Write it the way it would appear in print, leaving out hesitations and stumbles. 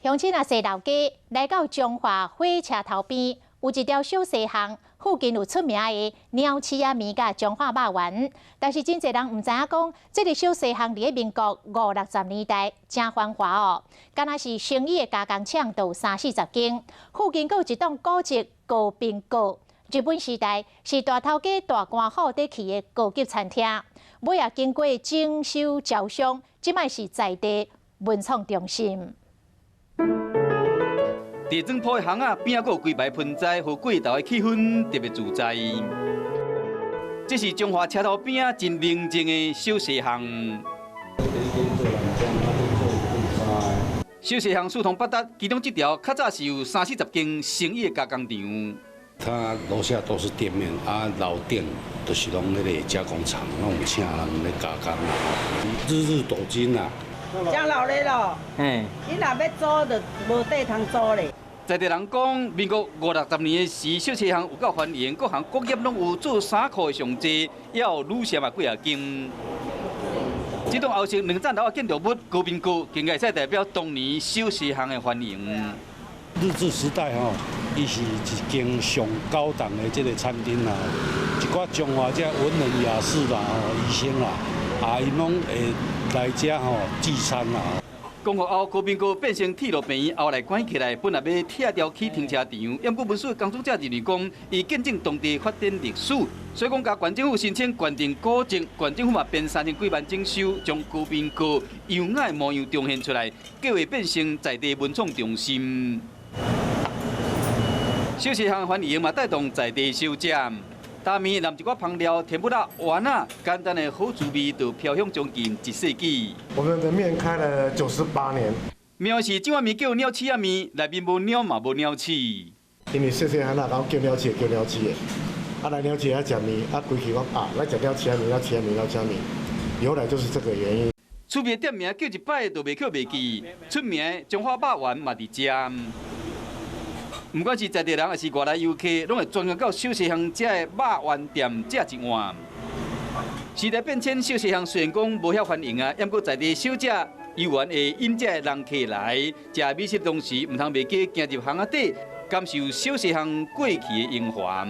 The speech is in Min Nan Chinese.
鄉親啊，踅老街來到彰化火車頭邊，有一條小細巷，附近有出名的鳥鼠仔麵佮彰化肉圓。但是真濟人毋知影講，這个小細巷佇咧民國五六十年代誠繁華哦，敢若是生意的加工廠都有三四十間，附近閣有一棟古蹟高濱閣。日本時代是大頭家大官府佇去的高級餐廳，尾仔經過整修招商，這擺是在地文創中心。佇磚鋪的巷仔邊仔，閣有幾排盆栽，予過頭的氣氛特別自在。這是彰化車頭邊仔真寧靜的小細巷。小細巷四通八達，其中這條較早是有三四十間生意的加工廠。他樓下都是店面，啊，樓頂就是攏彼个加工廠，攏有請人咧加工啦，日日鬥金啊。真鬧熱咯，你若欲租就無地通租咧。在地人講，民國五六十年的時，小細巷有夠繁榮，各行各業攏有做衫褲的上濟，也有旅社嘛幾仔間。這棟歐式兩層樓的建築物高濱閣，應該會使代表當年小細巷的繁榮。日治時代吼，伊是一間上高檔的這个餐廳啦，一寡彰化這文人雅士啦、吼醫生啦，啊，𪜶攏會來遮吼聚餐啦。光復後，高濱閣變成鐵路病院，後來關起來，本來欲拆掉起停車場，毋過文史工作者認為講，伊見證當地發展歷史，所以講共縣政府申請鑑定古蹟，縣政府嘛編三千幾萬整修，將高濱閣優雅模樣重現出來，計劃變成在地文創中心。小細巷繁榮嘛，帶動在地小食。大麵淋一寡香料，甜不辣丸仔，簡單的好滋味，就飄香將近一世紀。我們的麵開了98年。妙是這碗麵叫鳥鼠仔麵，內面無鳥嘛無鳥鼠。因為細細漢仔，攏叫鳥鼠，叫鳥鼠的，啊來鳥鼠仔食麵，啊規氣講啊來食鳥鼠仔麵，鳥鼠仔麵，鳥鼠仔麵，由來就是這個原因。趣味店名叫一擺就袂去袂記，出名的彰化肉圓嘛佇遮。毋管是在地人抑是外來遊客，攏會專程到小細巷遮的肉圓店食一碗。時代變遷，小細巷雖然講無遐繁榮啊，毋過在地小食猶原會引遮的人客來食美食，同時毋通袂記行入巷仔底，感受小細巷過去的榮華。